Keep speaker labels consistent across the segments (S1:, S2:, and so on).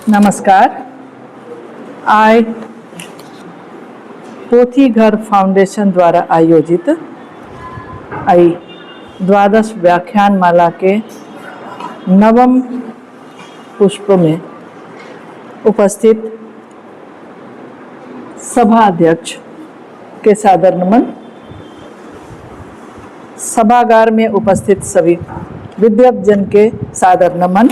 S1: नमस्कार। आइ पोथीघर फाउंडेशन द्वारा आयोजित एहि द्वादश व्याख्यान माला के नवम पुष्प में उपस्थित सभा अध्यक्ष के सादर नमन, सभागार में उपस्थित सभी विद्वजन के सादर नमन,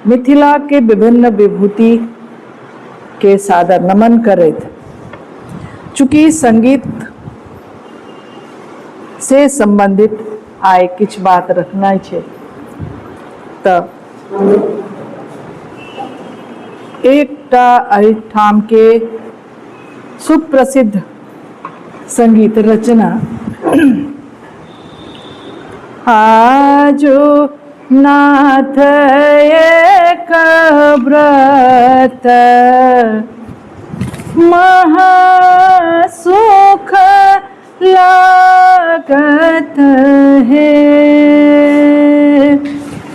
S1: मिथिला के विभिन्न विभूति के सादर नमन करैत, चूँकि संगीत से संबंधित आइ किछु बात रखनाइ छै तऽ एकटा एहिठाम के सुप्रसिद्ध संगीत रचना आजो नाथ एक व्रत महासुख लागत है,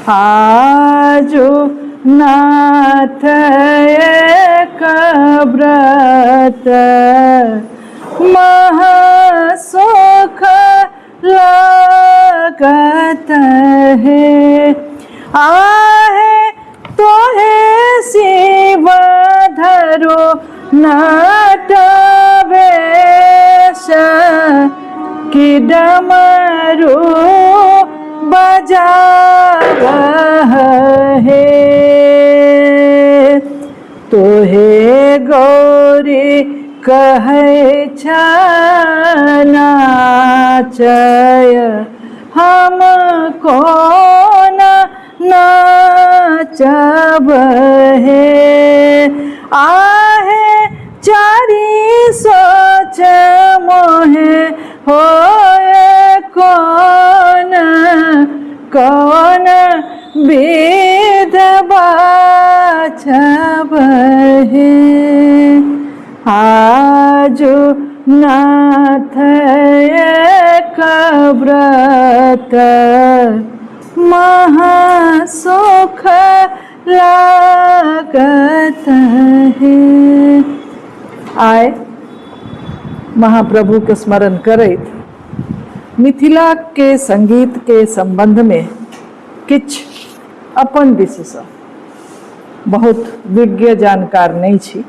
S1: आजो नाथ एक व्रत महासुख लागत है, आहे तोहे शिव धरो नटवेश कि डमरू बजावह हे, तोहे गौरी कहै नाचय हम कोन नाचब हे, आहे चारि सोच मोहे होए कौन कौन विध बाछब हे, आजु नाथ एक व्रत महासुख लागत हे। आइ महाप्रभु के स्मरण करैत मिथिला के संगीत के संबंध में किछु अपन दिससँ, बहुत विज्ञ जानकार नहि छी,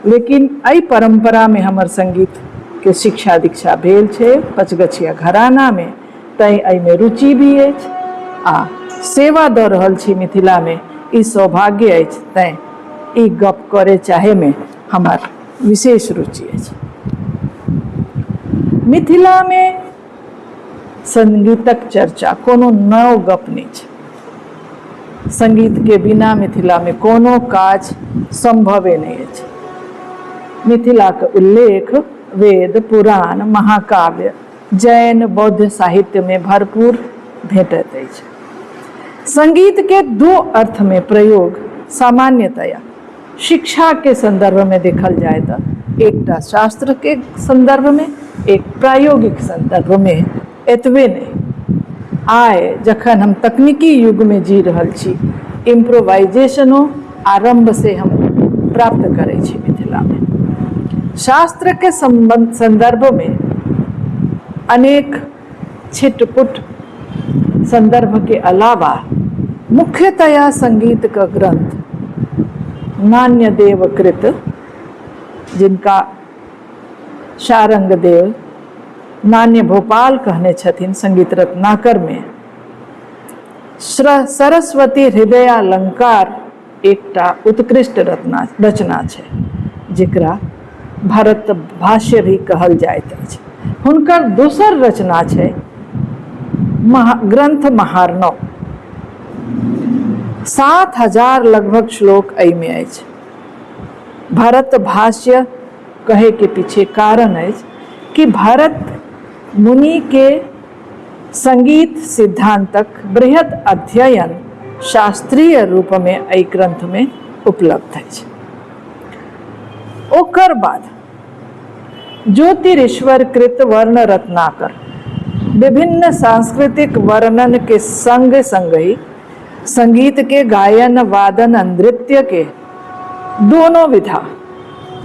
S1: लेकिन एहि परम्परामे हमर संगीत के शिक्षा दीक्षा भेल छै पचगछिया घरानामे, तैं एहिमे रुचि भी अछि आ सेवा दऽ रहल छी मिथिलामे, ई सौभाग्य अछि, तैं ई गप करे चाहैमे हमर विशेष रुचि अछि। मिथिलामे संगीतक चर्चा कोनो नव गप नहि छै। संगीतके बिना मिथिलामे कोनो काज संभवे नहि अछि। मिथिलाक उल्लेख वेद, पुराण, महाकाव्य, जैन, बौद्ध साहित्यमे भरपूर भेटैत अछि। संगीतके दू अर्थमे प्रयोग सामान्यतया शिक्षाके संदर्भमे देखल जाय तऽ एकटा शास्त्रके संदर्भमे, एक प्रायोगिक संदर्भमे। एतबे नहि, आइ जखन हम तकनीकी युगमे जी रहल छी, इम्प्रोवाइजेशनो आरम्भ से हम प्राप्त करै छी मिथिलामे। शास्त्रके संदर्भमे अनेक छिटपुट संदर्भके अलावा मुख्यतया संगीतके ग्रंथ नान्यदेव कृत, जिनका शारंगदेव नान्य भोपाल कहने छथिन संगीत रत्नाकर में, सरस्वती हृदयालंकार एकटा उत्कृष्ट रचना छै, जेकरा भरत भाष्य भी कहल जाइत अछि। हुनकर दोसर रचना छै ग्रंथ महार्णव, 7000 लगभग श्लोक एहिमे अछि। भरत भाष्य कहे के पीछे कारण अछि कि भरत मुनि के संगीत सिद्धांतक बृहद अध्ययन शास्त्रीय रूप में एहि ग्रंथ में उपलब्ध अछि। ओकर बाद ज्योतिरीश्वर कृत वर्ण रत्नाकर विभिन्न सांस्कृतिक वर्णन के संग संग ही संगीत के गायन, वादन, नृत्य के दोनो विधा,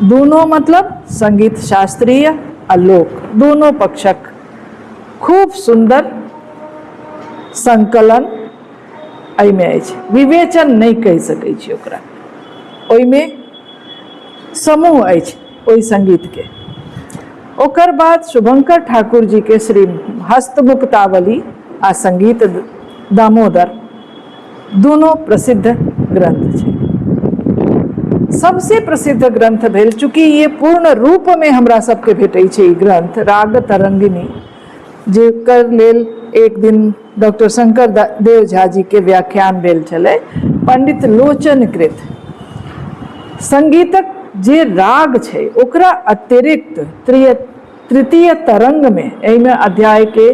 S1: दोनो मतलब संगीत शास्त्रीय आ लोक, दोनो पक्षक खूब सुन्दर संकलन एहिमे अछि। विवेचन नहि कहि सकै छी ओकरा, ओहिमे समूह अछि ओहि संगीतके। ओकर बाद शुभंकर ठाकुर जी के श्री हस्तमुक्तावली आ संगीत दामोदर दोनों प्रसिद्ध ग्रंथ छै। सबसे प्रसिद्ध ग्रंथ भेल, चूँकि ये पूर्ण रूप में हमरा सबके भेटै छै ई ग्रंथ राग तरंगिणी, जेकर लेल एक दिन डॉक्टर शंकर देव झा जी के व्याख्यान भेल छलै। पंडित लोचन कृत संगीतक जे राग छै ओकरा अतिरिक्त तृतीय तरंग में, एहिमे अध्याय के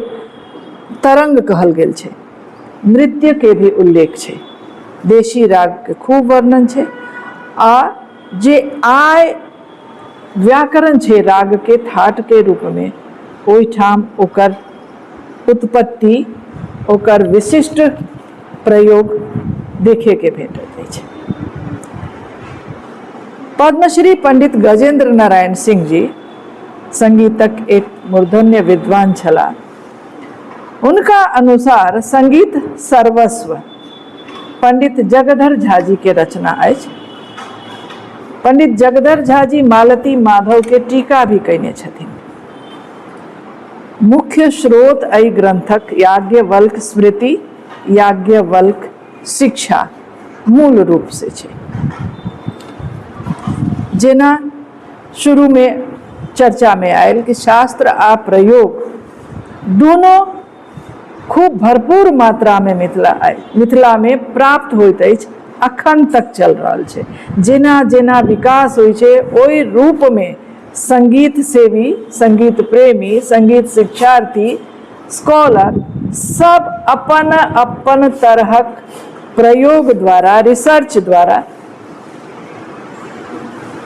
S1: तरंग कहल गेल छै, नृत्य के भी उल्लेख छै, देशी राग के खूब वर्णन छै आ जे आय व्याकरण छै राग के that के रूप में, ओहिठाम ओकर उत्पत्ति, ओकर विशिष्ट प्रयोग देखे के भेटैत अछि। पद्मश्री पंडित गजेंद्र नारायण सिंह जी संगीतक एक मूर्धन्य विद्वान छलाह। हुनका अनुसार संगीत सर्वस्व पंडित जगधर झा जी के रचना अछि। पंडित जगधर झा जी मालती माधव के टीका भी कयने छथिन। मुख्य स्रोत एहि ग्रंथक याज्ञवल्क स्मृति, याज्ञवल्क शिक्षा मूल रूप से छै। जेना शुरू में चर्चा में आयल कि शास्त्र आ प्रयोग दोनों खूब भरपूर मात्रा में मिथिला में प्राप्त होइत अछि, अखन तक चल रहल छै। जेना जेना विकास होइ छै ओहि रूप में संगीत सेवी, संगीत प्रेमी, संगीत शिक्षार्थी, स्कॉलर सब अपन अपन तरहक प्रयोग द्वारा, रिसर्च द्वारा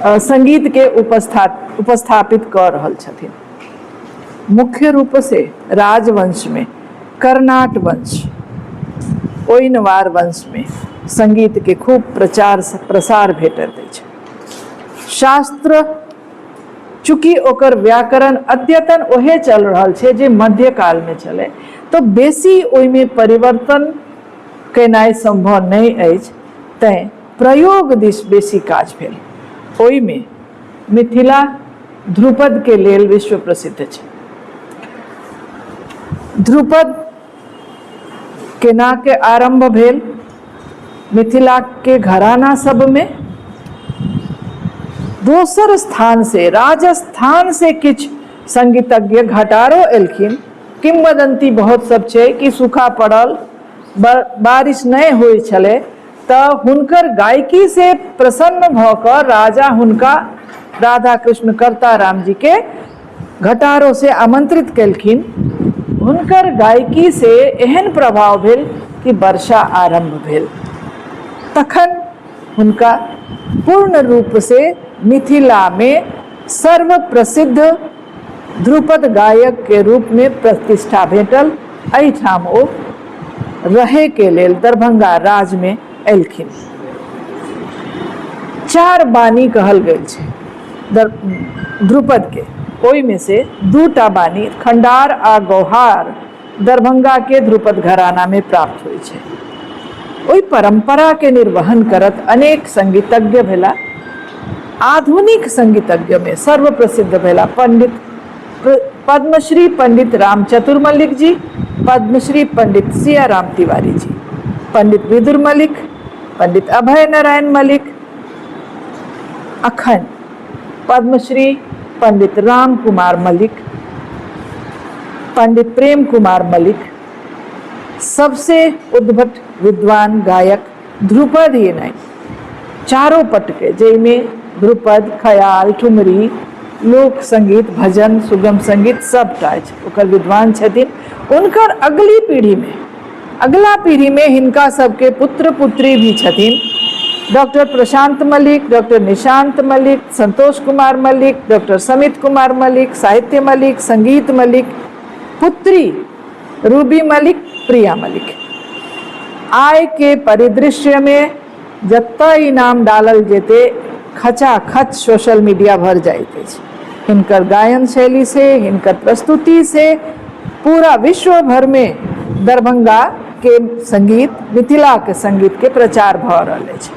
S1: संगीत के उपस्थापित कऽ रहल छथिन। मुख्य रूप से राजवंश में कर्नाट वंश, ओइनवार वंश में संगीत के खूब प्रचार प्रसार भेटैत अछि। शास्त्र चूँकि ओकर व्याकरण अद्यतन ओहे चल रहल छै जे मध्यकाल में चले, तो बेसी ओहिमे परिवर्तन केनाइ संभव नहि अछि, तैं प्रयोग दिस बेसी काज भेल। ओहिमे मिथिला ध्रुपद के लेल विश्व प्रसिद्ध छै। ध्रुपद केना के आरंभ भेल मिथिला के घराना सब में, दोसर स्थान से राजस्थान से किछु संगीतज्ञ घटारो एलखिन। किंवदंती बहुत सब छै कि सूखा पड़ल, बारिश नहि होइ छलै, तऽ हुनकर गायकी से प्रसन्न भऽ कऽ राजा हुनका राधा कृष्ण कर्ता राम जी के घटारो से आमंत्रित केलखिन। हुनकर गायकी से एहन प्रभाव भेल कि वर्षा आरंभ भेल। तखन हुनका पूर्ण रूप से मिथिला में सर्वप्रसिद्ध ध्रुपद गायक के रूप में प्रतिष्ठा भेटल। एहिठाम ओ रहे के लेल दरभंगा राज में एलखिन। चार बानी कहल गेल छै ध्रुपद के, ओहिमे से दूटा बानी खंडार आ गौहार दरभंगा के ध्रुपद घराना में प्राप्त होइ छै। ओहि परंपरा के निर्वहन करत अनेक संगीतज्ञ भेला। आधुनिक संगीतज्ञ में सर्वप्रसिद्ध भेला पंडित पद्मश्री पंडित रामचतुर मल्लिक जी, पद्मश्री पंडित सियाराम तिवारी जी, पंडित विदुर मल्लिक, पंडित अभय नारायण मल्लिक, अखन पद्मश्री पंडित राम कुमार मल्लिक, पंडित प्रेम कुमार मल्लिक, सबसे उद्भट विद्वान गायक ध्रुपद ही नहीं, चारों पट के, जाहिमे ध्रुपद, ख्याल, ठुमरी, लोक संगीत, भजन, सुगम संगीत सबटा अछि, ओकर विद्वान छथिन। हुनकर अगली पीढ़ी में, अगला पीढ़ी में हिनका सबके पुत्र पुत्री भी छथिन। डॉक्टर प्रशांत मल्लिक, डॉक्टर निशांत मल्लिक, संतोष कुमार मल्लिक, डॉक्टर समित कुमार मल्लिक, साहित्य मल्लिक, संगीत मल्लिक, पुत्री रूबी मल्लिक, प्रिया मल्लिक। आय के परिदृश्य में जतऽ इनाम डालल जेते खचाखच सोशल मीडिया भर जाइत अछि। हिनकर गायन शैली से, हिनकर प्रस्तुति से पूरा विश्व भर में दरभंगा के संगीत, मिथिला के संगीत के प्रचार भऽ रहल अछि।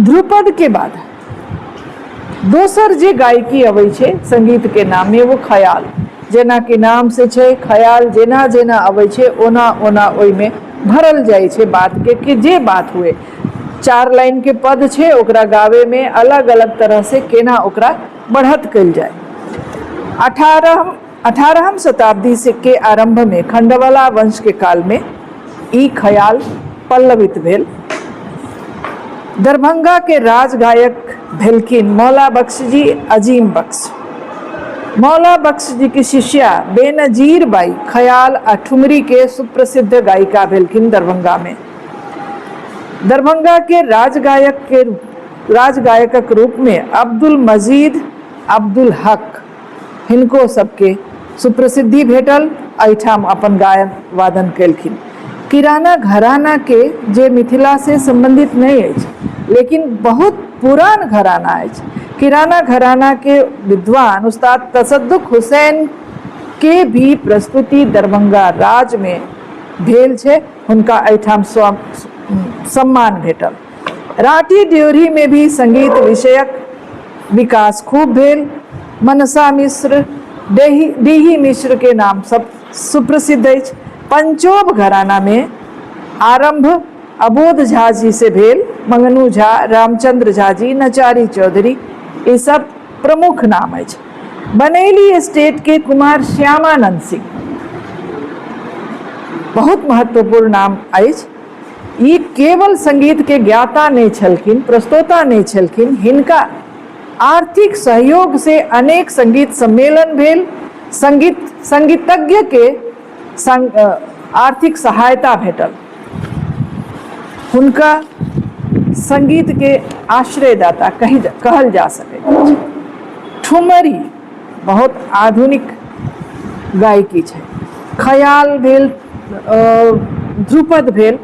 S1: ध्रुपद के बाद दोसर जे गायकी अबै छै संगीत के नाम में, वो ख्याल। जेनाकि नाम से छै ख्याल, जेना जेना अबै छै ओना ओना ओहिमे भरल जाइ छै बात के, कि जे बात हुए, 4 लाइन के पद छै, ओकरा गावे में अलग अलग तरह से केना ओकरा बढ़त कयल जाय। 18हम शताब्दी से के आरंभ में खंडवाला वंश के काल में ई ख्याल पल्लवित भेल। दरभंगा के राज गायक भेलखिन मौला बख्श जी, अजीम बख्श। मौला बख्श जी की शिष्या बेनजीर बाई ख्याल आ ठुमरी के सुप्रसिद्ध गायिका भेलखिन दरभंगा में। दरभंगा के राजगायकक रूप में अब्दुल मजीद, अब्दुल हक, हिनको सबके सुप्रसिद्धि भेटल। एहिठाम अपन गायन वादन केलखिन। किराना घराना के जे मिथिला से संबंधित नहीं अछि, लेकिन बहुत पुरान घराना अछि, किराना घराना के विद्वान उस्ताद तसद्दुक हुसैन के भी प्रस्तुति दरभंगा राज में भेल छै। हुनका एहिठाम सम्मान भेटल। रांटी ड्योढ़ी में भी संगीत विषयक विकास खूब भेल। मनसा मिश्र, डीही मिश्र के नाम सब सुप्रसिद्ध अछि। पंचोभ घराना में आरंभ अबोध झा जी से भेल। मंगनू झा, रामचंद्र झा जी, नचारी चौधरी, ये सब प्रमुख नाम अछि। बनैली स्टेट के कुमार श्यामानंद सिंह बहुत महत्वपूर्ण नाम अछि। ई केवल संगीत के ज्ञाता नहीं छलखिन, प्रस्तोता नहीं छलखिन, हिनका आर्थिक सहयोग से अनेक संगीत सम्मेलन भेल, संगीतज्ञ के आर्थिक सहायता भेटल। हुनका संगीत के आश्रयदाता कहल जा सकैत अछि। ठुमरी बहुत आधुनिक गायकी छै। ख्याल भेल, ध्रुपद भेल।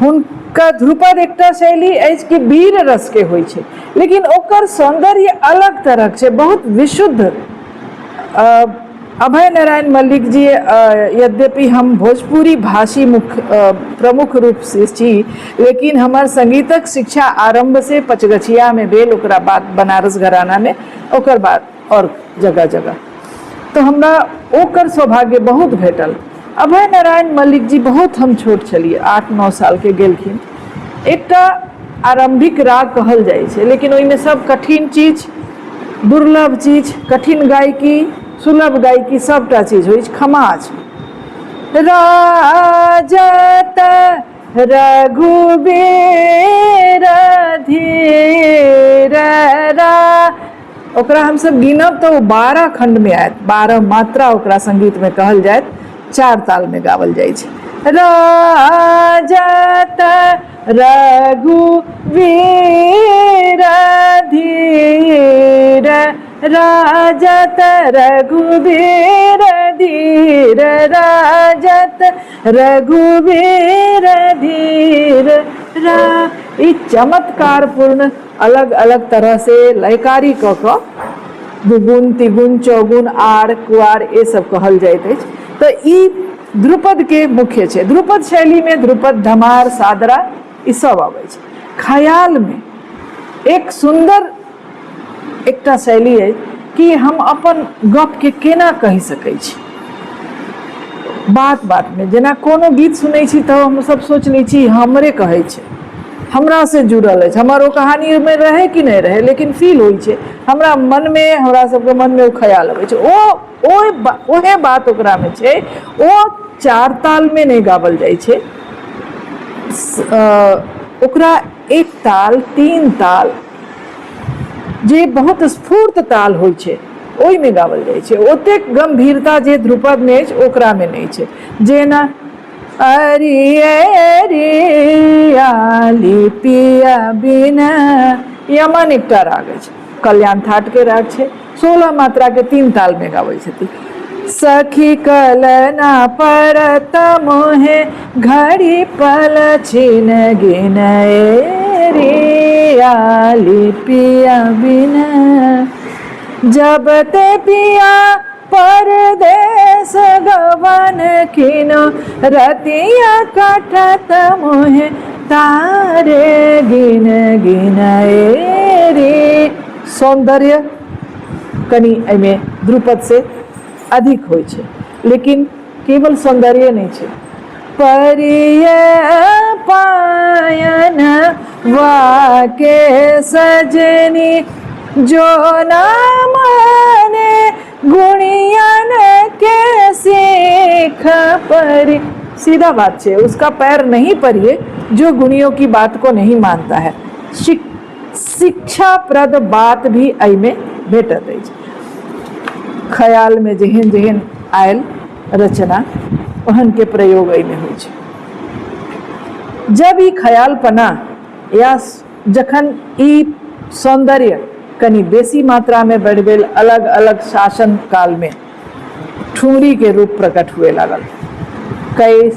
S1: हुनका ध्रुपद एकटा शैली अछि कि वीर रस के होइ छै, लेकिन ओकर सौंदर्य अलग तरहक छै, बहुत विशुद्ध। अभय नारायण मल्लिक जी, यद्यपि हम भोजपुरी भाषी मुख्य प्रमुख रूप से छी, लेकिन हमर संगीतक शिक्षा आरंभ से पचगछिया में भेल, ओकरा बाद बनारस घराना में, ओकर बाद और जगह जगह, तो हमरा ओकर सौभाग्य बहुत भेटल। अभय नारायण मल्लिक जी बहुत हम छोट छलियै, 8-9 साल के गेलखिन। एकटा आरंभिक राग कहल जाइ छै, लेकिन ओहिमे सब कठिन चीज, दुर्लभ चीज, कठिन गायकी, सुलभ गायकी, सबटा चीज होइ छै। खमाज राजत रघुबीर धीर रा, ओकरा हमसब गिनब तऽ ओ 12 खंड में आयत, 12 मात्रा ओकरा संगीत में कहल जायत, 4 ताल में गावल जाइ छै। राजत रघुवीर धीर, राजत रघुवीर धीर, राजत रघुवीर धीर रा। ई चमत्कारपूर्ण अलग अलग तरह से लयकारी कऽ कऽ दुगुन, तिगुन, चौगुन, आर कुआर ये सब कहल जाइत अछि। तऽ ई ध्रुपद के मुख्य छै। ध्रुपद शैली में ध्रुपद, धमार, सादरा ई सब अबै छै। ख्याल में एक सुंदर एकटा शैली अछि कि हम अपन गप के केना कहि सकै छी बात बात में। जेना कोनो गीत सुनै छी तऽ हम सब सोच लै छी हमरे कहै छै, हमरा से जुड़ल अछि, हमर ओ कहानी ओहिमे रहै कि नहि रहै, लेकिन फील होइ छै हमरा मनमे, हमरा सबके मनमे ओ ख्याल अबै छै। ओहे बात ओकरामे छै। ओ 4 तालमे नहि गावल जाइ छै, ओकरा 1 ताल, 3 ताल जे बहुत स्फूर्त ताल होइ छै ओहिमे गावल जाइ छै। ओतेक गंभीरता जे ध्रुपदमे अछि ओकरामे नहि छै। जेना अरे अरे आली पिया बिना, यमन एकटा राग अछि, कल्याण that के राग छै, 16 मात्रा के 3 ताल में गाबै छथिन। सखी कलना परत मोहे घड़ी पल छिन गिन रे हरियाली पिया बिना। जब ते पिया परदेस गवन किनो, रतिया कटत मोहे तारे गिन गिन रे। सौंदर्य कनि एहिमे ध्रुपद से अधिक होइ छै, लेकिन केवल सौंदर्य नहि छै। परिय पायन वाके सजनी, जो ना माने गुणियन के सीख परी। सीधा बात है, उसका पैर नहीं परिए जो गुणियों की बात को नहीं मानता है। शिक्षाप्रद बात भी एहिमे भेटत अछि। ख्यालमे जेहन जेहन आयल रचना, ओहनके प्रयोग एहिमे होइ छै। जब ई ख्यालपना या जखन ई सौंदर्य कनि बेसी मात्रामे बढ़ि गेल, अलग अलग शासन कालमे ठुमरीके रूप प्रकट हुए लागल। कई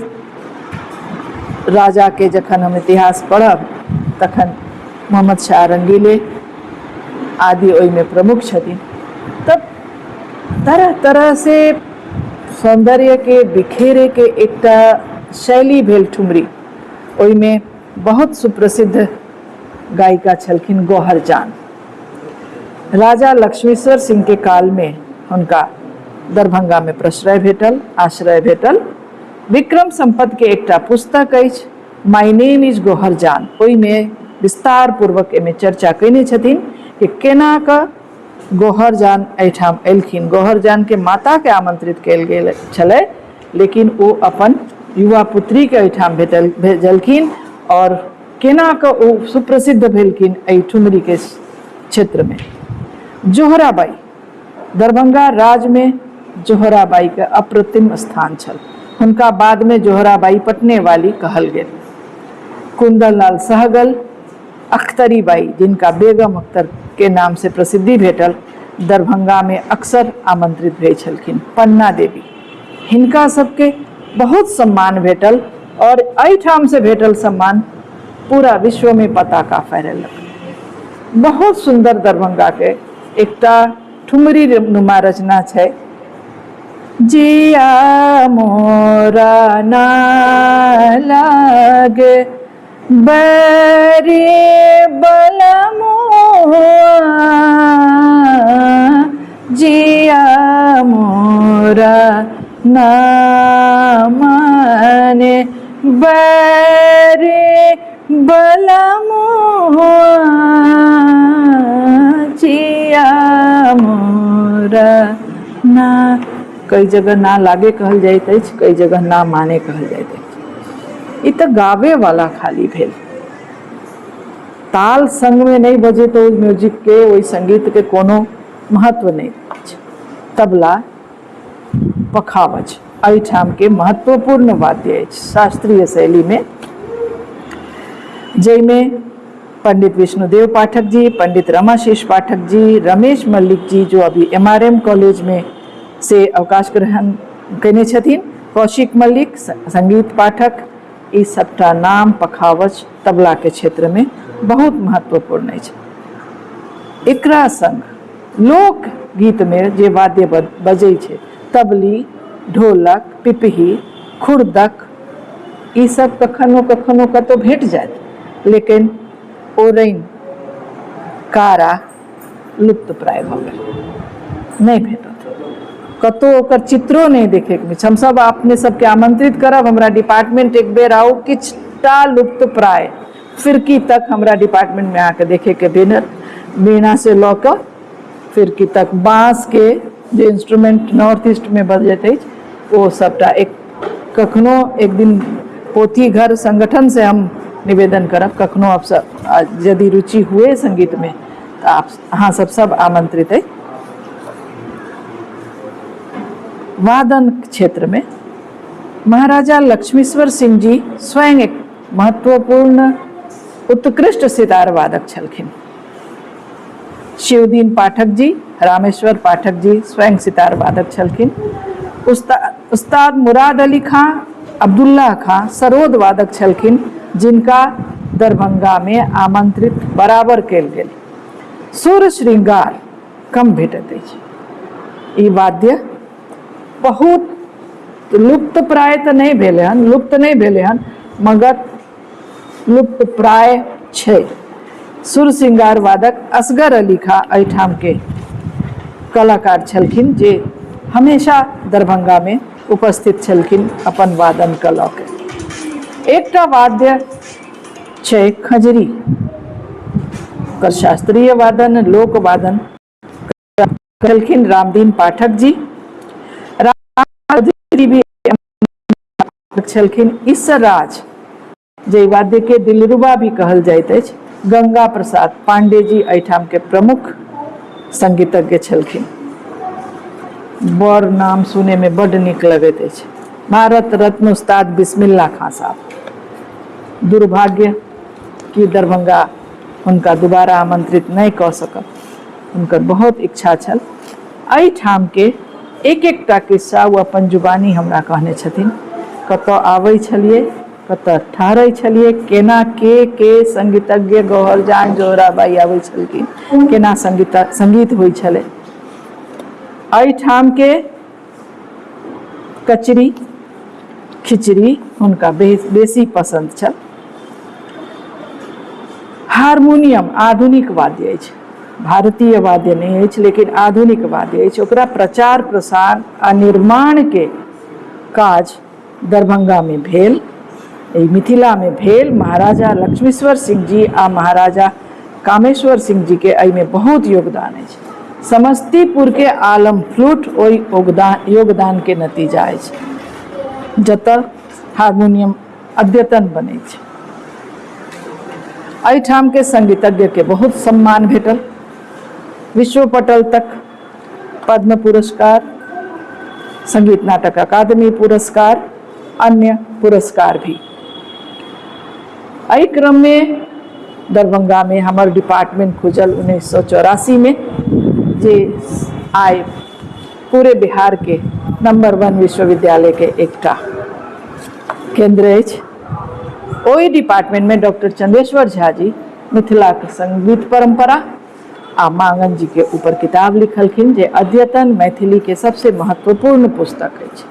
S1: राजाके जखन हम इतिहास पढ़ब तखन मोहम्मद शाह रंगीले आदि ओहिमे प्रमुख छथिन। तब तरह तरह से सौंदर्यके बिखेरेके एकटा शैली भेल ठुमरी। ओहिमे बहुत सुप्रसिद्ध गायिका छलखिन गौहर जान। राजा लक्ष्मीश्वर सिंह के काल में हुनका दरभंगा में प्रश्रय भेटल, आश्रय भेटल। विक्रम संपत के एकटा पुस्तक अछि my name is Gauhar जान, ओहिमे विस्तार पूर्वक एहिमे चर्चा कयने छथिन कि केना कऽ गौहर जान एहिठाम एलखिन। गौहर जान के माता के आमंत्रित कयल गेल छलै, लेकिन ओ अपन युवा पुत्री के एहिठाम भेजलखिन और केना कऽ ओ सुप्रसिद्ध भेलखिन एहि ठुमरी के क्षेत्र में। जोहराबाई, दरभंगा राज में जोहराबाई के अप्रतिम स्थान छल। हुनका बाद में जोहराबाई पटने वाली कहल गेल। कुंदनलाल सहगल, अख्तरी बाई, जिनका बेगम अख्तर के नाम से प्रसिद्धि भेटल, दरभंगा में अक्सर आमंत्रित भेल छलखिन। पन्ना देवी, हिनका सबके बहुत सम्मान भेटल और एहिठाम से भेटल सम्मान पूरा विश्व में पताका फहरेलक। बहुत सुंदर दरभंगा के एकटा ठुमरी नुमा रचना छै, जिया मोरा ना लागे बैरी बलमुआ, जिया मोरा ना माने बैरी बलमुआ, जिया मोरा ना। कई जगह ना लागे कहल जाइत अछि, कई जगह ना माने कहल जाइत अछि। ई तऽ गावे वाला खाली भेल। ताल संगमे नहि बजे तऽ ओहि म्यूजिकके, ओहि संगीतके कोनो महत्व नहि अछि। तबला, पखावज एहिठामके महत्वपूर्ण वाद्य अछि शास्त्रीय शैलीमे, जाहिमे पंडित विष्णुदेव पाठक जी, पंडित रमाशीष पाठक जी, रमेश मल्लिक जी, जो अभी एमआरएम कॉलेज में से अवकाश ग्रहण कयने छथिन, कौशिक मल्लिक, संगीत पाठक, ई सबटा नाम पखावज तबला के क्षेत्र में बहुत महत्वपूर्ण अछि। एकरा संग लोक गीत में जे वाद्य बजै छै, तबली, ढोलक, पिपही, खुरदक, ई सब कखनो कखनो कतौ भेट जायत, लेकिन ओरैन, कारा लुप्त प्राय भऽ गेल, नहि भेटत कतौ, ओकर चित्रो नहि देखेके मिलत। हमसब अपने सबके आमंत्रित करब, हमरा डिपार्टमेंट एक बेर आउ। किछुटा लुप्त प्राय फिरकी तक हमरा डिपार्टमेंट में अहाँके देखेके भेटत। वीणा से लऽ कऽ फिरकी तक, बाँस के जे इंस्ट्रूमेंट नॉर्थ ईस्ट में बजैत अछि, ओ सबटा एक कखनो एक दिन पोथी घर संगठन से हम निवेदन करब, कखनो आप सब यदि रुचि हुए संगीत में तऽ आप अहाँ सब सब आमंत्रित अछि। वादन क्षेत्र में महाराजा लक्ष्मीश्वर सिंह जी स्वयं एक महत्वपूर्ण उत्कृष्ट सितार वादक छलखिन। शिवदीन पाठक जी, रामेश्वर पाठक जी स्वयं सितार वादक छलखिन। उस्ताद मुराद अली खां, अब्दुल्ला खां सरोद वादक छलखिन, जिनका दरभंगामे आमंत्रित बराबर कयल गेल। सुर श्रृंगार कम भेटैत अछि। ई वाद्य बहुत लुप्त प्राय तऽ नहि भेलै हन, लुप्त नहि भेलै हन, मगर लुप्त प्राय छै। सुर श्रृंगार वादक असगर अली खां एहिठामके कलाकार छलखिन जे हमेशा दरभंगामे उपस्थित छलखिन अपन वादन कऽ लऽ के। एकटा वाद्य छै खजरी, ओकर शास्त्रीय वादन लोक वादन छलखिन रामदीन पाठक जी। राम भी छलखिन ईसराज, जाहि वाद्यके दिलरुबा भी कहल जाइत अछि। गंगा प्रसाद पांडे जी एहिठामके प्रमुख संगीतज्ञ छलखिन। बड़ नाम सुनैमे बड्ड नीक लगैत अछि, भारत रत्न उस्ताद बिस्मिल्ला खां साहब। दुर्भाग्य कि दरभंगा हुनका दोबारा आमंत्रित नहि कऽ सकल, हुनकर बहुत इच्छा छल। एहिठामके एक एकटा किस्सा ओ अपन जुबानी हमरा कहने छथिन, कतऽ आबै छलियै, कतऽ ठहरै छलियै, केना के के संगीतज्ञ गौहर जान जोहराबाई आबै छलखिन, केना संगीत संगीत होइ छलै। एहिठामके कचरी खिचड़ी हुनका बेसी पसन्द छल। हारमोनियम आधुनिक वाद्य अछि, भारतीय वाद्य नहि अछि, लेकिन आधुनिक वाद्य अछि। ओकरा प्रचार प्रसार आ निर्माणके काज दरभंगामे भेल, एहि मिथिलामे भेल। महाराजा लक्ष्मीश्वर सिंह जी आ महाराजा कामेश्वर सिंह जीके एहिमे बहुत योगदान अछि। समस्तीपुरके आलम फ्लूट ओहि योगदानके नतीजा अछि, जतऽ हारमोनियम अद्यतन बनै छै। एहिठामके संगीतज्ञके बहुत सम्मान भेटल, विश्व पटल तक पद्म पुरस्कार, संगीत नाटक अकादमी पुरस्कार, अन्य पुरस्कार भी। एहि क्रममे दरभंगामे हमर डिपार्टमेंट खुजल 1984मे, जे आइ पूरे बिहारके नंबर 1 विश्वविद्यालयके एकटा केंद्र अछि। ओहि डिपार्टमेंटमे डॉक्टर चंद्रेश्वर झा जी मिथिलाके संगीत परंपरा आ मांगन जी के ऊपर किताब लिखलखिन, जे अद्यतन मैथिली के सबसे महत्वपूर्ण पुस्तक अछि।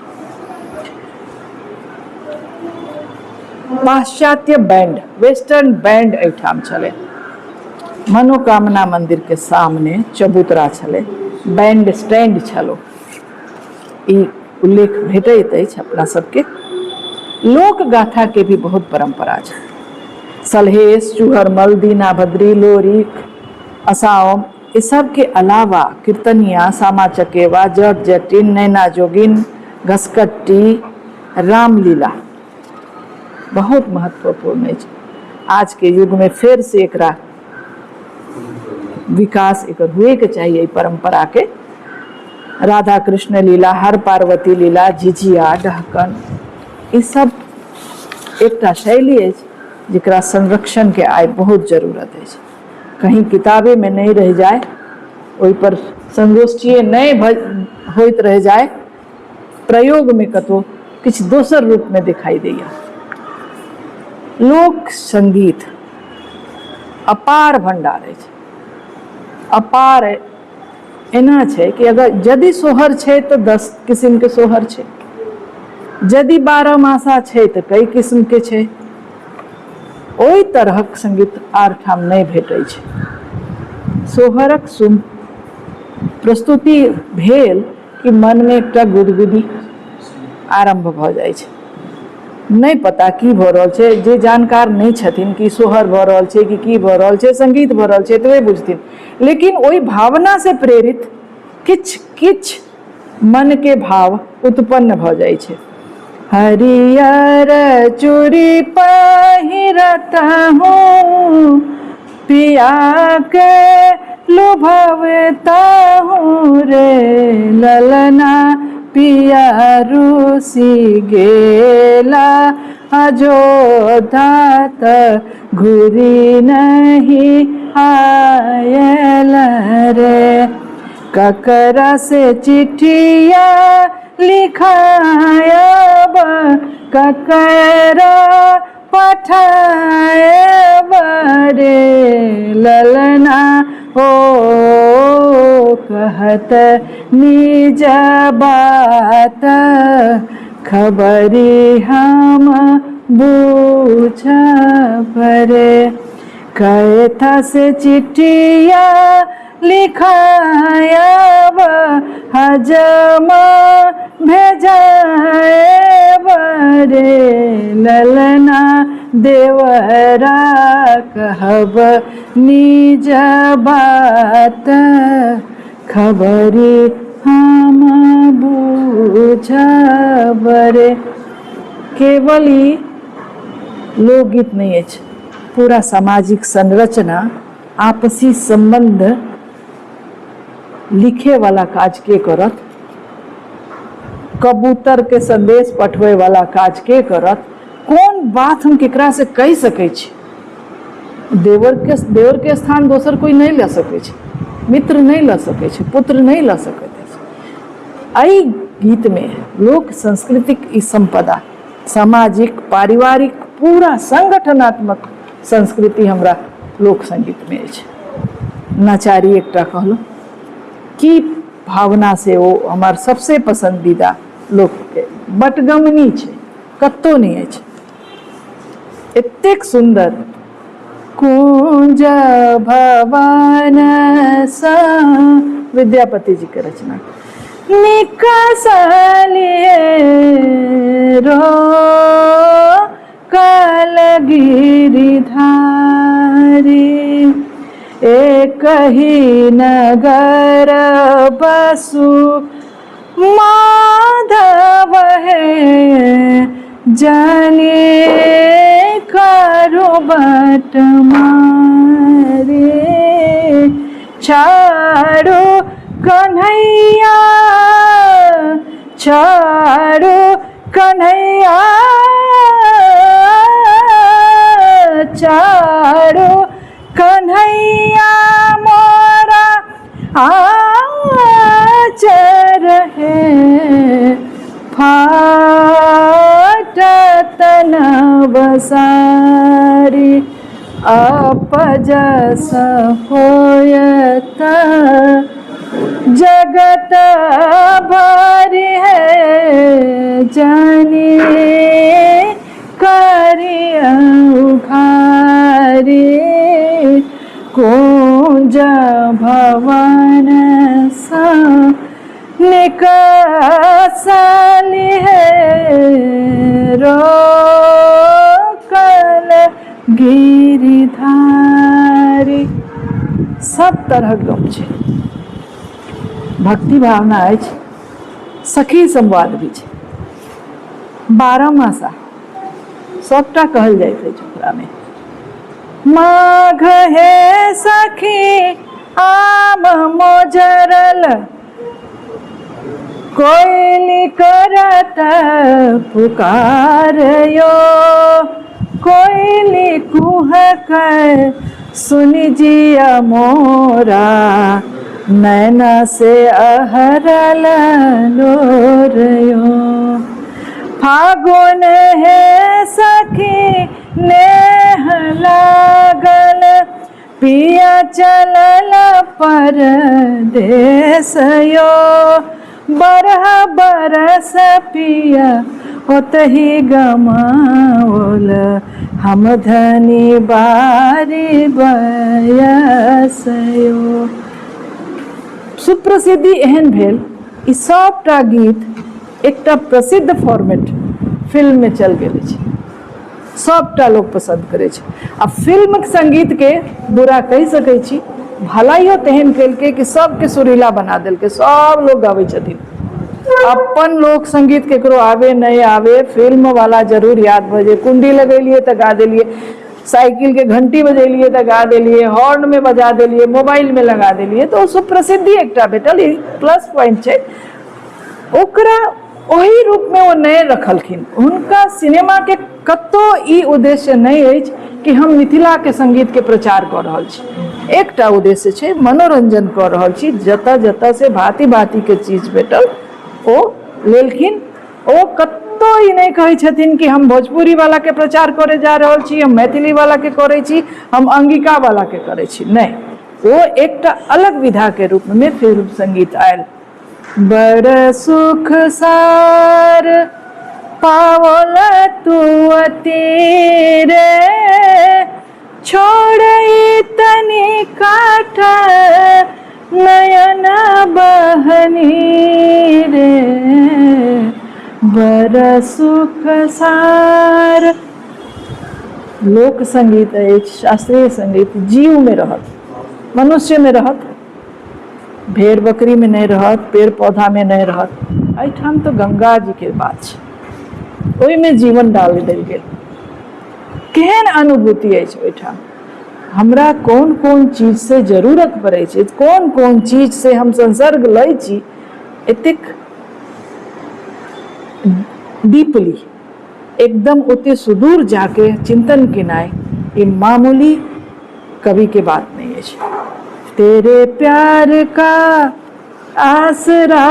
S1: पाश्चात्य बैंड, वेस्टर्न बैंड एहिठाम छलै। मनोकामना मंदिर के सामने चबूतरा छलै, बैंड स्टैंड छलो, ई उल्लेख भेटैत अछि अपना सबके। लोक गाथा के भी बहुत परंपरा छै। सलहेश, चूहरमल, दीनाभद्री, लोरिक, असाओम, ई सबके अलावा कीर्तनिया, सामा चकेवा, जट जटिन, नैना जोगिन, घसकट्टी, रामलीला बहुत महत्वपूर्ण अछि। आज के युग में फेर से एकरा विकास एकर हुए के चाहिए, एहि परंपरा के। राधा कृष्ण लीला, हर पार्वती लीला, झिझिया, डहकन, ई सब एकटा शैली अछि जकरा संरक्षण के आइ बहुत जरूरत अछि। कहीं किताबे में नहीं रह जाए, ओहि पर संगोष्ठिए नहीं होइत रह जाए, प्रयोग में कतौ किछु दोसर रूप में दिखाई दैया। लोक संगीत अपार भंडार अछि, अपार एना छै कि अगर यदि सोहर छै तऽ 10 किस्मके सोहर छै, यदि 12 मासा छै तऽ कई किस्मके छै। ओहि तरहक संगीत आर ठाम नहि भेटै छै। सोहरक सुन प्रस्तुति भेल कि मनमे एकटा गुदगुदी आरम्भ भऽ जाइ छै। नहि पता की भऽ रहल छै, जे जानकार नहि छथिन कि सोहर भऽ रहल छै कि की भऽ रहल छै, संगीत भऽ रहल छै, एतबे बुझथिन, लेकिन ओहि भावना से प्रेरित किछु किछु मनके भाव उत्पन्न भऽ जाइ छै। हरियर चूड़ी पहिरत हूँ, पिया के लुभवता हूँ रे ललना, पिया रूसी गेला अयोध्या त घुरी नहीं आयल रे, ककरा से चिठिया लिखायब, ककरा पठायब रे ललना ओ कहत निज बात खबरी हम बूझब रे। कैथा से चिट्ठिया लिखायब हजमा भेजायब रे ललना देवरा कहब निज बात खबरी हम बूझब रे। केवल ई लोकगीत नहि अछि, पूरा सामाजिक संरचना, आपसी सम्बन्ध लिखे वाला काज के करत, कबूतर के संदेश पठबै वाला काज के करत, कोन बात हम केकरा से कहि सकै छी। देवर के स्थान दोसर कोई नहि लऽ सकै छै, मित्र नहि लऽ सकै छै, पुत्र नहि लऽ सकैत अछि। एहि गीतमे लोक संस्कृतिक ई सम्पदा, सामाजिक, पारिवारिक, पूरा संगठनात्मक संस्कृति हमरा लोक संगीतमे अछि। नचारी एकटा कहलहुँ की भावना से ओ हमर सबसे पसंदीदा लोकके बटगमनी छै, कतहु नहि अछि एतेक सुन्दर। कुंज भवन सा विद्यापति जी के रचना निकसलिए रो कल गिरिधारी, एक ही नगर बसु माधव है जाने करो बट मारे। चारो कन्हैया, चारो कन्हैया, चारो कन्हैया मोरा आचर है फाटत नवसारी, अपजस होयत जगत भरि है जानी करिय उघारी। कुंज भवन सा निकसली है रोकल गिरिधारी। सब तरहक गम छै, भक्ति भावना अछि, सखी संवाद भी छै, 12 मासा सबटा कहल जाइत अछि ओकरामे। माघ हे सखी आम मोजरल, कोयली करत पुकार यो, कोयली कुहक सुनि जिया मोरा, नैना से अहरल लोर यो। फागुन हे सखी नेह लागल, पिया चलल परदेस यो, बरह बरस पिया ओतही गमाओल, हम धनी बारी बयस यो। सुप्रसिद्धि एहन भेल, ई सबटा गीत एकटा प्रसिद्ध फॉर्मेट फिल्ममे चल गेल अछि, सबटा लोक पसन्द करै छै। आ फिल्मक संगीतके बुरा कहि सकै छी, भलाइयो तेहन केलकै कि सबके सुरीला बना देलकै, सब लोक गाबै छथिन। अपन लोक संगीत केकरो आवे नहि आवे, फिल्म वाला जरूर याद भऽ जाय। कुंडी लगेलियै तऽ गा देलियै, साइकिल के घंटी बजेलियै तऽ गा देलियै, हॉर्न में बजा देलियै, मोबाइल में लगा देलियै, तऽ ओ सुप्रसिद्धि एकटा भेटल, ई प्लस पॉइंट छै। ओकरा ओहि रूपमे ओ नहि रखलखिन। हुनका सिनेमाके कतहु ई उद्देश्य नहि अछि कि हम मिथिलाके सङ्गीतके प्रचार कऽ रहल छी। एकटा उद्देश्य छै, मनोरञ्जन कऽ रहल छी। जतऽ जतऽ से भाँति भाँतिके चीज भेटल ओ लेलखिन। ओ कतौ ई नहि कहै छथिन कि हम भोजपुरी वाला के प्रचार करे जा रहल छी, हम मैथिली वाला के करै छी, हम अंगिका वाला के करै छी। नहि, ओ एकटा अलग विधा के रूप में फिल्म संगीत आयल। बड़ सुख सार पावल तू अति रे, छोड़ई तनी काठ नयन बहनी रे, बड़ सुख सार। लोक संगीत अछि, शास्त्रीय संगीत जीवमे रहत, मनुष्यमे रहत, भेड़ बकरीमे नहि रहत, पेड़ पौधामे नहि रहत। एहिठाम तऽ गंगा जीके बात छै, ओहिमे जीवन डाल देल गेल। केहन अनुभूति अछि ओहिठाम, हमरा कोन कोन चीज से जरूरत पड़ै छै, कोन कोन चीज से हम संसर्ग लै छी, एतेक डीपली एकदम ओते सुदूर जाके चिंतन केनाइ ई मामूली कवि के बात नहीं अछि। तेरे प्यार का आसरा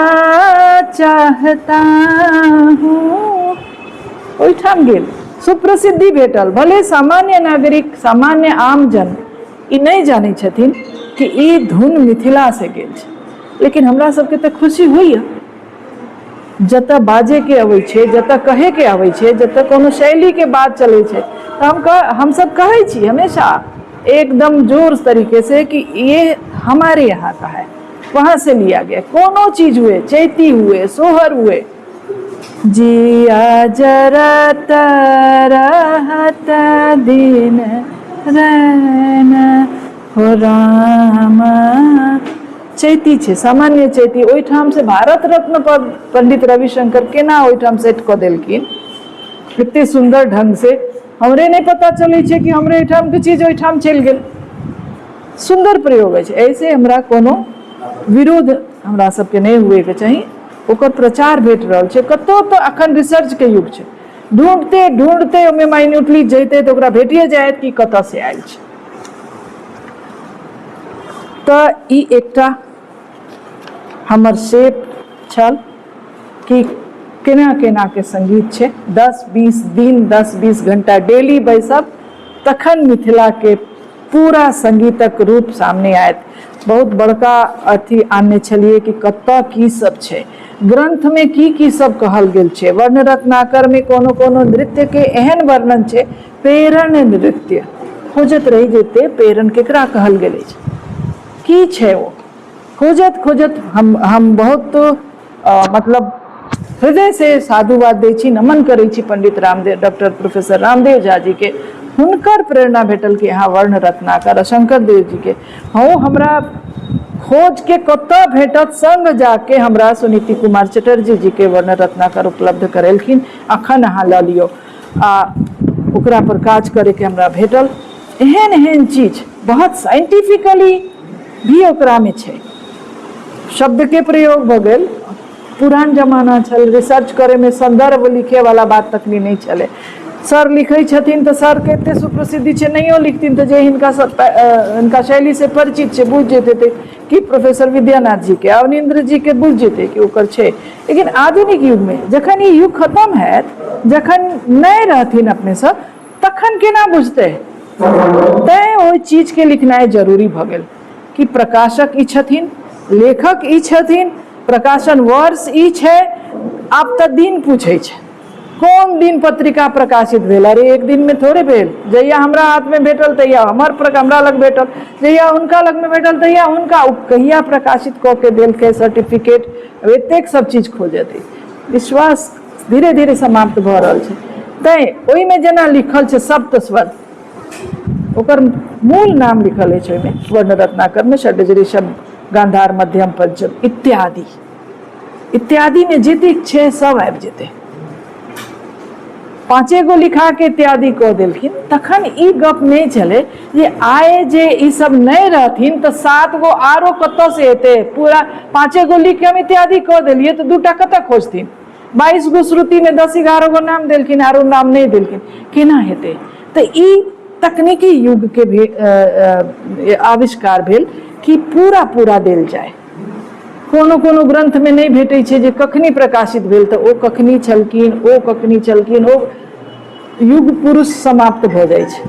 S1: चाहता हूँ, ओहिठाम गेल, सुप्रसिद्धि भेटल। भले सामान्य नागरिक, सामान्य आमजन ई नहि जानै छथिन कि ई धुन मिथिला से गेल छै, लेकिन हमरा सबके तऽ खुशी होइए। जतऽ बाजैके अबै छै, जतऽ कहैके अबै छै, जतऽ कोनो शैलीके बात चलै छै, तऽ हमसब कहै छी हमेशा एकदम जोर तरीके से कि ये हमारे यहाँ का है, वहाँ से लिया गया। कोनो चीज हुए, चैती हुए, सोहर हुए, जिया जरत रहत दिन रैन हो राम। चैती छै, सामान्य चैती, ओहिठाम से भारत रत्न पर पंडित रविशंकर केना ओहिठाम सेट कऽ देलखिन एते सुन्दर ढंग से, हमरे नहि पता चलै छै कि हमरे एहिठामके चीज ओहिठाम चलि गेल। सुन्दर प्रयोग अछि, एहिसे हमरा कोनो विरोध हमरा सबके नहि हुएके चाही। ओकर प्रचार भेट रहल छै कतौ, तऽ अखन रिसर्चके युग छै, ढूँढते ढूँढते ओहिमे माइन्यूटली जैतै तऽ ओकरा भेटिए जायत कि कतऽ से आयल छै। तऽ ई एकटा हमर शेप छल कि केना केना के संगीत छै। 10-20 दिन 10-20 घंटा डेली बैसब तखन मिथिला के पूरा संगीतक रूप सामने आयत। बहुत बड़का अथी आनने छलियै कि कतऽ की सब छै, ग्रंथमे की की सब कहल गेल छै। वर्ण रत्नाकर में कोनो कोनो नृत्य के एहन वर्णन छै, पेरण नृत्य खोजत रहि जेते, पेरण केकरा कहल गेल अछि, की छै ओ, खोजत खोजत हम बहुत मतलब हृदय से साधुवाद दै छी, नमन करै छी पंडित रामदेव, डॉक्टर प्रोफेसर रामदेव झा जी के। हुनकर प्रेरणा भेटल कि अहाँ वर्ण रत्नाकर शंकर देव जी के हूँ हमरा खोज के कतऽ भेटत, संग जाके हमरा सुनीति कुमार चटर्जी जी के वर्ण रत्नाकर उपलब्ध करेलखिन, अखन अहाँ लऽ लियौ, आ ओकरा पर काज करैके हमरा भेटल। एहन एहन चीज बहुत साइंटिफिकली भी ओकरामे छै, शब्दके प्रयोग भऽ गेल। पुरान जमाना छल, रिसर्च करैमे संदर्भ लिखैवला बात तखनी नहि छलै। सर लिखै छथिन तऽ सरके एते सुप्रसिद्धि छै, नहियो लिखथिन तऽ जे हिनका हिनका शैलीसँ परिचित छै बुझि जेतै कि प्रोफेसर विद्यानाथ जीके, अवनीन्द्र जीके बुझि जेतै कि ओकर छै। लेकिन आधुनिक युगमे जखन ई युग खतम हैत, जखन नहि रहथिन अपने सब, तखन केना बुझतै? तैँ ओहि चीजके लिखनाइ जरूरी भऽ गेल कि प्रकाशक ई छथिन, लेखक ई छथिन, प्रकाशन वर्ष ई छै। आब तऽ दिन पूछै छै, कोन दिन पत्रिका प्रकाशित भेल। अरे एक दिनमे थोड़े भेल, जहिया हमरा हाथमे भेटल तहिया हमरा लग भेटल, जहिया हुनका लगमे भेटल तहिया हुनका, ओ कहिया प्रकाशित कऽ के देलकै सर्टिफिकेट, एतेक सब चीज खोजत। विश्वास धीरे धीरे समाप्त भऽ रहल छै। तैँ ओहिमे जेना लिखल छै सप्तस्वर, ओकर मूल नाम लिखल अछि ओहिमे वर्ण रत्नाकरमे षड्ज ऋषभ गांधार मध्यम पंचम इत्यादि इत्यादिमे जतेक छै सब आबि जेतै। पाँचे गो लिखा के इत्यादि कऽ देलखिन, तखन ई गप नहि छलै जे आइ जे ई सब नहि रहथिन तऽ 7 गो आरो कतऽ से एतै। पूरा 5 गो लिख के हम इत्यादि कऽ देलियै तऽ 2टा कतऽ खोजथिन। 22 गो श्रुतिमे 10-11 गो नाम देलखिन, आरो नाम नहि देलखिन, केना हेतै? तऽ ई तकनीकी युगके भी आविष्कार भेल कि पूरा पूरा देल जाय। कोनो कोनो ग्रन्थमे नहि भेटै छै जे कखनी प्रकाशित भेल, तऽ ओ कखनी छलखिन, ओ कखनी छलखिन, ओ युग पुरुष समाप्त भऽ जाइ छै।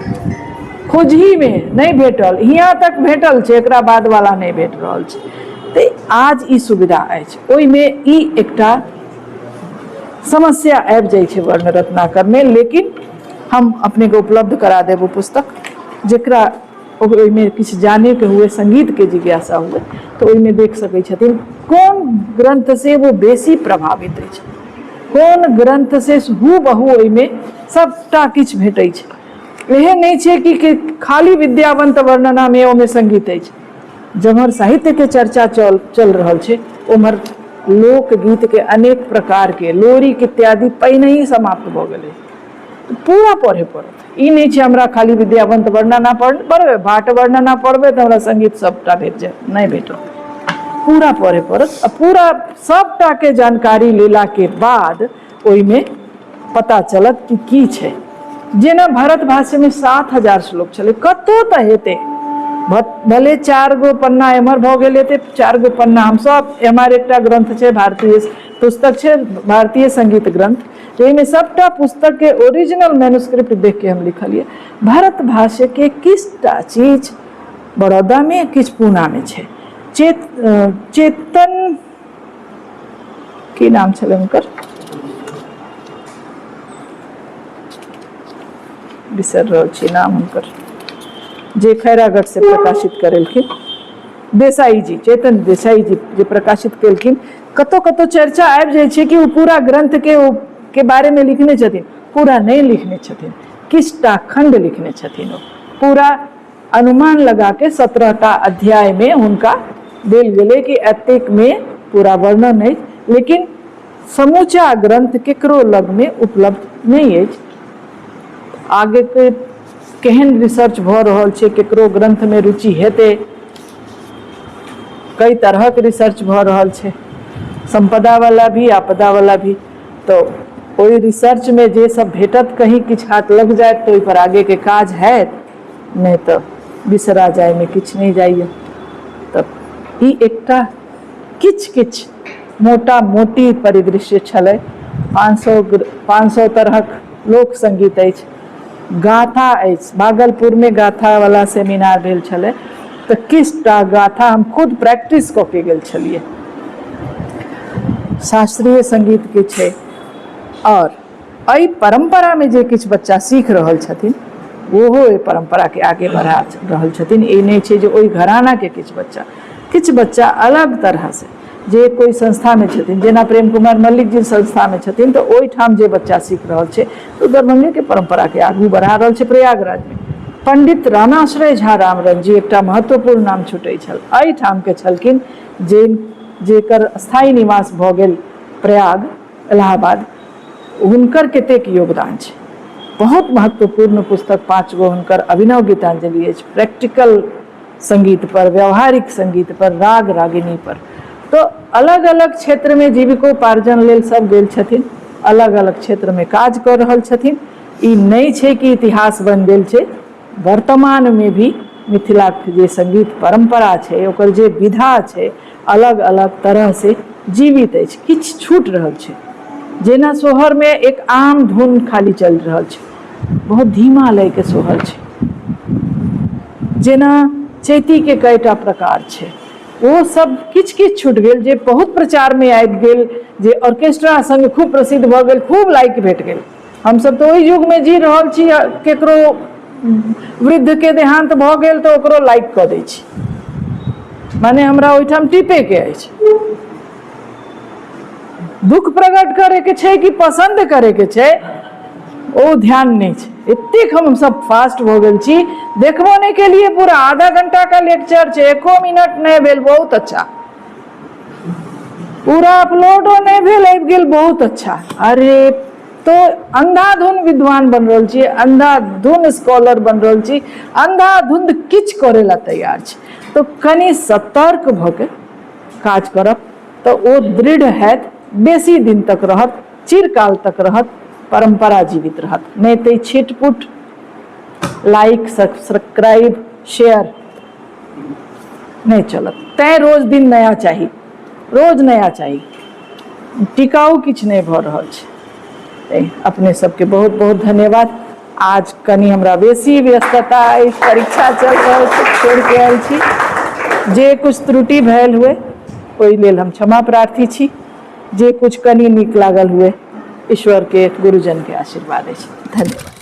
S1: खोजहीमे नहि भेटल, हियाँ तक भेटल छै, एकरा बाद वाला नहि भेट रहल छै। तऽ आज ई सुविधा अछि, ओहिमे ई एकटा समस्या आबि जाइ छै वर्ण रत्नाकरमे। लेकिन हम अपनेके उपलब्ध करा देब ओ पुस्तक, जकरा ओहिमे किछु जानैके हुए, सङ्गीतके जिज्ञासा हुए, तऽ ओहिमे देख सकै छथिन कोन ग्रन्थसँ ओ बेसी प्रभावित अछि, कोन ग्रन्थसँ हूबहू ओहिमे सभटा किछु भेटै छै। एहन नहि छै कि खाली विद्यावंत वर्णनामे ओहिमे सङ्गीत अछि। जेम्हर साहित्यके चर्चा चल चल रहल छै, ओम्हर लोकगीतके अनेक प्रकारके लोरिक इत्यादि पहिनहि समाप्त भऽ गेलै। पूरा पढ़े पड़त। ई नहि छै हमरा खाली विद्यावंत वर्णना पढ़बै, भाट वर्णना पढ़बै तऽ हमरा सङ्गीत सभटा भेट जायत, नहि भेटत। पूरा पढ़े पड़त आ पूरा सभटाके जानकारी लेलाके बाद ओहिमे पता चलत कि की छै। जेना भरत भाष्यमे 7000 श्लोक छलै, कतहु तऽ हेतै, भले 4 गो पन्ना एम्हर भऽ गेल हेतै, 4 गो पन्ना। हमसभ एम्हर एकटा ग्रन्थ छै, भारतीय पुस्तक छै, भारतीय संगीत ग्रन्थ, जाहिमे सभटा पुस्तकके ओरिजिनल मैनुस्क्रिप्ट देखके हम लिखलियै। भरत भाष्यके किछुटा चीज बड़ौदामे, किछु पूनामे छै। चेतन की नाम छलै हुनकर, बिसरि रहल छी नाम हुनकर, जे खैरागढ़ से प्रकाशित करेलखिन, देसाई जी, चेतन देसाई जी जे प्रकाशित केलखिन। कतौ कतौ चर्चा आबि जाइ छै कि ओ पूरा ग्रंथ के ओ के बारेमे लिखने छथिन। पूरा नहि लिखने छथिन, किछुटा खंड लिखने छथिन। ओ पूरा अनुमान लगा के 17टा अध्यायमे हुनका देल गेलै कि एतेकमे पूरा वर्णन अछि, लेकिन समूचा ग्रंथ केकरो लगमे उपलब्ध नहि अछि। आगेके केहन रिसर्च भऽ रहल छै, केकरो ग्रंथमे रुचि हेतै, कई तरहक रिसर्च भऽ रहल छै, सम्पदावला भी, आपदावला भी, तऽ ओहि रिसर्चमे जे सब भेटत, कहीं किछु हाथ लग जायत तऽ ओहिपर आगेके काज हैत, नहि तऽ बिसरा जायमे किछु नहि जाइए। तऽ ई एकटा किछु किछु मोटा मोटी परिदृश्य छलै। 500 तरहक लोक सङ्गीत अछि, गाथा अछि। भागलपुरमे गाथावला सेमिनार भेल छलै तऽ किछुटा गाथा हम खुद प्रैक्टिस कऽ के गेल छलियै। शास्त्रीय सङ्गीतके छै आओर एहि परम्परामे जे किछु बच्चा सीख रहल छथिन, ओहो एहि परम्पराके आगे बढ़ा रहल छथिन। ई नहि छै जे ओहि घरानाके किछु बच्चा, किछु बच्चा अलग तरहसँ जे कोइ संस्थामे छथिन, जेना प्रेम कुमार मल्लिक जी संस्थामे छथिन, तऽ ओहिठाम जे बच्चा सीख रहल छै तऽ दरभंगेके परम्पराके आगू बढ़ा रहल छै। प्रयागराजमे पंडित रामाश्रय झा रामरंग जी, एकटा महत्वपूर्ण नाम छुटै छल, एहिठामके छलखिन, जे जेकर स्थायी निवास भऽ गेल प्रयाग, इलाहाबाद। हुनकर कतेक योगदान छै! बहुत महत्वपूर्ण पुस्तक 5 गो हुनकर अभिनव गीतांजलि अछि, प्रैक्टिकल संगीत पर, व्यावहारिक संगीत पर, राग रागिनी पर। तऽ अलग अलग क्षेत्रमे जीविकोपार्जन लेल सब गेल छथिन, अलग अलग क्षेत्रमे काज कऽ रहल छथिन। ई नहि छै कि इतिहास बनि गेल छै। वर्तमानमे भी मिथिलाके जे संगीत परम्परा छै, ओकर जे विधा छै, अलग अलग तरहसँ जीवित अछि। किछु छूटि रहल छै, जेना सोहरमे एक आम धुन खाली चलि रहल छै, बहुत धीमा लयके सोहर छै। जेना चैतीके कएटा प्रकार छै, ओ सब किछु किछु छूटि गेल, जे बहुत प्रचारमे आबि गेल, जे ऑर्केस्ट्रा सङ्ग खूब प्रसिद्ध भऽ गेल, खूब लाइक भेट गेल। हमसब तऽ ओहि युगमे जी रहल छी, केकरो वृद्धके देहान्त भऽ गेल तऽ ओकरो लाइक कऽ दै छी, माने हमरा ओहिठाम टिपेके अछि, दुख प्रकट करैके छै कि पसन्द करैके छै, ओ ध्यान नहि छै। एतेक हम सब फास्ट भऽ गेल छी, देखबो नहि केलिए पूरा। आधा घंटा का लेक्चर छै, एको मिनट नहि भेल, बहुत अच्छा। पूरा अपलोडो नहि भेल, आबि गेल, बहुत अच्छा। अरे, तो अंधाधुन विद्वान बन रहल छी, अंधाधुन स्कॉलर बन रहल छी, अंधाधुंध किछु करै ला तैयार छी। तऽ कनि सतर्क भऽ के काज करब तऽ ओ दृढ़ हैत, बेसी दिन तक रहत, चिरकाल तक रहत, परम्परा जीवित रहत। नहि तऽ छिटपुट लाइक, सब्सक्राइब, शेयर नहि चलत। तैँ रोज दिन नया चाही। रोज नया चाही, टिकाउ किछु नहि भऽ रहल छै। अपने सबके बहुत बहुत धन्यवाद। आज कनि हमरा बेसी व्यस्तता अछि, परीक्षा चल रहल छै, छोड़ि के आयल छी। जे कुछ त्रुटि भेल हुए ओहि लेल हम क्षमा प्रार्थी छी। जे कुछ कनि नीक लागल हुए ईश्वर के, गुरुजन के आशीर्वाद अछि। धन्यवाद।